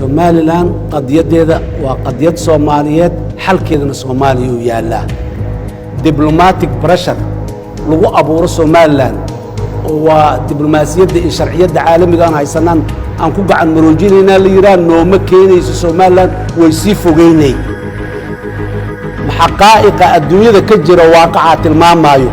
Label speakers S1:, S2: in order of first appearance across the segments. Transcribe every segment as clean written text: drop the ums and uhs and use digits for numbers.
S1: Somalilan qadiyaddeeda waa qadiyad Soomaaliyeed, xalkeedana Soomaaliya uu yaallaa. Diplomatic pressure lagu abuuro Somalilan oo waa diblomaasiyadda iyo sharciyadda caalamiga aan haysanaan aan ku gacan maroojinaynaa la yidhaha, nooma keenayso. Somalilan way sii fogeynay. Xaqaa'iqa adduunyada ka jira, waaqacaa tilmaamaayo,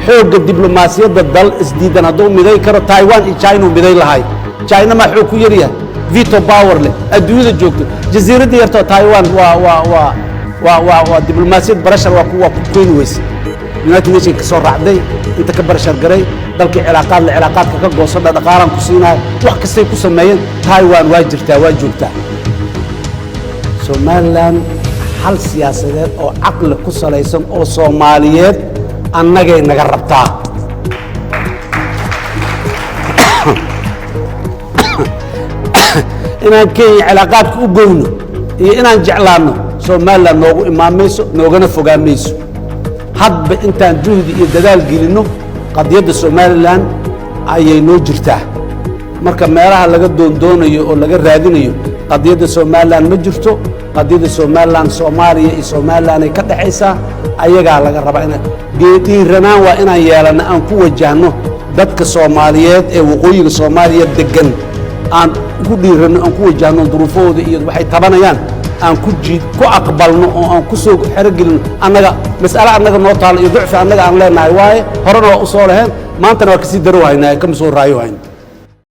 S1: xoogga diblomaasiyadda dal isdiidan hadduu miday karo, Taiwan iyo China uu miday lahay. China maa xoog ku yaryahay, veto power leh, adduunyada joogto? Jasiiradda yartoo Taiwan waa diblomaasiyad pressure waa ku keeni weyse. United Nation ka soo raacday, inta ka pressure garay dalkii, cilaaqaad le, cilaaqaadka ka gooso, dhaqaalaan ku siinayo, wax kastay ku sameeyeen, Taiwan waa jirtaa, waa joogtaa. Somalilan xal siyaasadeed oo caqli ku salaysan oo Soomaaliyeed annagay naga rabtaa. Inaan Kenya cilaaqaadka u goyno iyo inaan jeclaanno Somalilan noogu imaan mayso, noogana fogaan mayso. Hadba intaan juhdi iyo dadaal gelinno qadiyadda Somalilan ayay noo jirtaa. Marka meelaha laga doondoonayo oo laga raadinayo qadiyadda Somalilan ma jirto. Qadiyadda Somalilan Soomaaliya iyo Somalilan ay ka dhexaysaa, ayagaa laga rabaa. Ina dhiiranaan waa inaan yeelanno, aan ku wajahno dadka Soomaaliyeed ee waqooyiga Soomaaliya degan, aan ku dhiiranno, aan ku wajahno duruufahooda iyo waxay tabanayaan, aan ku jiid ku aqbalno oo aan ku soo xerogelino. Annaga mas'ale annaga noo taalo iyo ducfi annaga aan leenahay waaye. Horena waa u soo laheen, maantana waa kasii daro haynaa, kama soo raayo hayno.